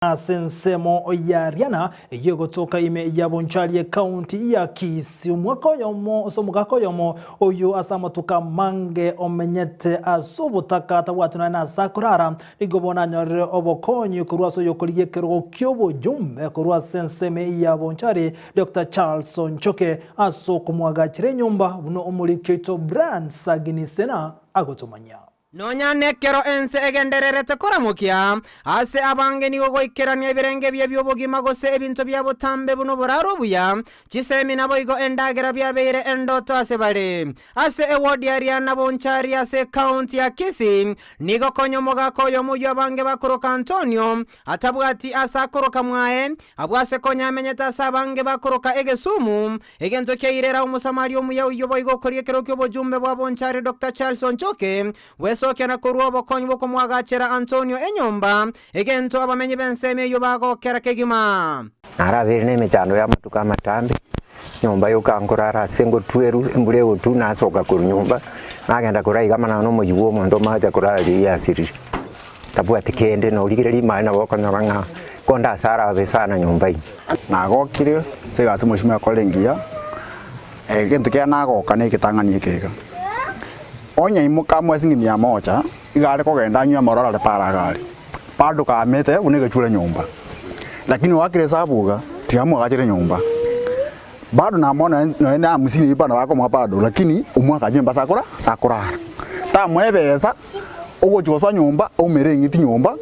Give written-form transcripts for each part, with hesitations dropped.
Ase ensemo ya Riana eyio egotoka ime ya Bonchari ekaunti ya Kisii omwaka oyomo ase omogaka oyomo oyio ase amatuko amange omenyete ase obotaka atabwati nonya nase akorara nigo bono anyorire obokonyi korwa ase oyokorigia ekerogo ki'oboyumbe korwa ase ensemo ya Bonchari Doctor Charles Onchoke ase okomoagachera enyomba buna omoriki oito Brian Saginisena agotomanyia. Nonya nekero ense egendererete koramokia, ase abange nigo goikerania ebirenge ebiya bi'obogima gose ebinto bia botambe buna oboraro obuya, chisemi naboigo endagera biabeire endoto ase bare. Ase ewodi ya Riana Bonchari ase ecounty ya Kisii, nigo konya omogaka oyomo oyio abange bakoroka Antonio, atabwati ase akoroka mwaye, abwo ase konya amenyete ase abange bakoroka egesumu, Egento kiairera Omosamaria omuya oyio boigo okoria ekero ki'obojumbe bwa Bonchari Doctor Charles Onchoke, gwesokia na korua obokonyi bw'okomoagachera Antonio enyomba, egento abamenyi b'ensemo eyio bagokera kegima. Narabeire nemechando y'amatuko amatambe, nyomba yoka nkorara ase ngotwerwa, embura egotwa nasoka korwa nyomba, nagenda koraiga amang'ana na omoyio bwa omonto omache korara riria asirire. Tabwati kende, norigereria rimani nabo okonyora ng'a konde ase arabe sana nyomba ime. Nagokire ase egasi omosimo akorire engiya, egento kiaye nagoka na egetang'ani eke iga. Onye imoka amo ase ng'ina ya mocha, iga are kogenda anywe amarwa arare paro iga aria, bado kaamete buna egechure nyomba. Lakini oakire esabu iga, tiga amwagachere nyomba. Bado namoa nonye nonye na hamsini eywo bado bakomoa bado, lakini omwaka nyomba ase akora ase akorara. Tamoa ebesa. Ogochia gosoa nyomba, oumere eng'iti nyomba,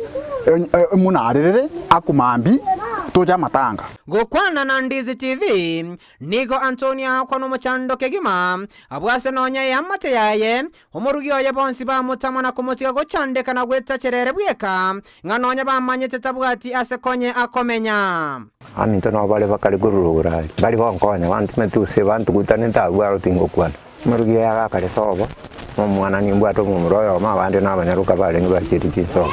emonarerere akomambia, toche amatanga. Gokwana na Ndizi TV, nigo Antonio aakwa nomochando kegima, abwo ase nonya eamate yaye, omorugi oye bonsi bamotama na komotiga gochandeka na gwetachera ere bweka, ng'a nonya bamanyete tabwati ase konye akomenya. Aminto nabo bare bakare korwa rogoro aria, mbari gonkonya, bantomete gose bantugutanete abwo aro tingokwana. Omorugi oye agakare sobo, na omwana nimbwate omomura oyomo, abande nabanyaroka barenge bachiete chinsobo.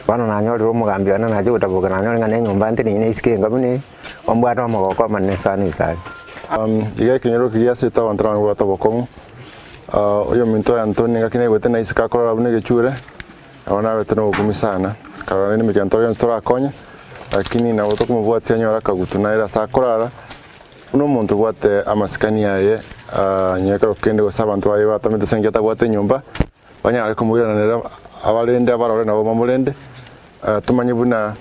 Bono nanyorire omogambi one nache gotaboka nanyore ng'a nenyomba nteneine isiko enga buna eye, ombwate omogoko omonene sana esani. Iga ekenyoro keria asete abanto nabo babwate obokong'u, oyominto oye Antoni ngaki naigwete na isiko akorora buna egechure, nabo nabete na obokumia sana, nkarora naende emechando tore yonsi torakonye, lakini nabo tokomobwatia anyore akagutu naere ase akorara. Buna omonto obwate amasikani aye, onye ekero kende gose abanto baye batamete ase engencho atabwate enyomba, banyare komoirananera abarende abarore nabo bamorende, tomanye buna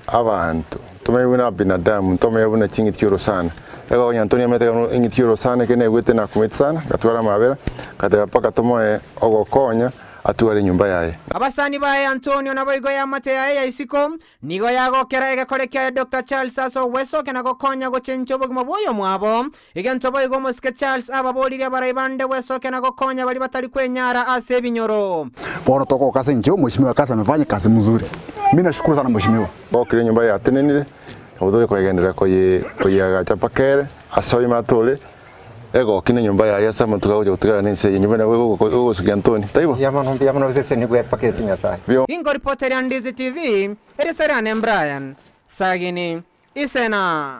abanto, tomanye buna binadamu, ntomanye buna ching'iti chi'orosana. Ekero onye Antonio amanyete ng'a eng'iti y'orosana ekero naigwete nakumeti sana, ngatwara amabera, ngateba mpaka tomoe ogokonya atware enyomba yaye. Abasani baye Antonio naboigo eamate yaye ya isiko Nigo yagokera egekore kiaye Doctor Charles ase ogwesokia na gokonya gochenchia obogima bw'oyomwabo. Egento boigo omosike Charles ababoririe abarai bande gwesokia na gokonya baria batari kwenyara ase ebinyoro. Bono togoka ase inche omheshimiwa kazi amefanya kazi mzuri. Mi nashukuru sana mheshimiwa. Gokire enyomba yatenenire, nabo togochia koyegenderera koyeagacha mpaka ere ase oime atore. Egoki nenyomba yaye ase amatuko agocha gotigara nense eye, enyomba nabo egosukia Antoni, taibo? Mbuya mono, mbuya mono osesenigwe mpaka ase Nyasae. Ingoripoteria Ndizi TV, erieta riane Brian Sagini Isena.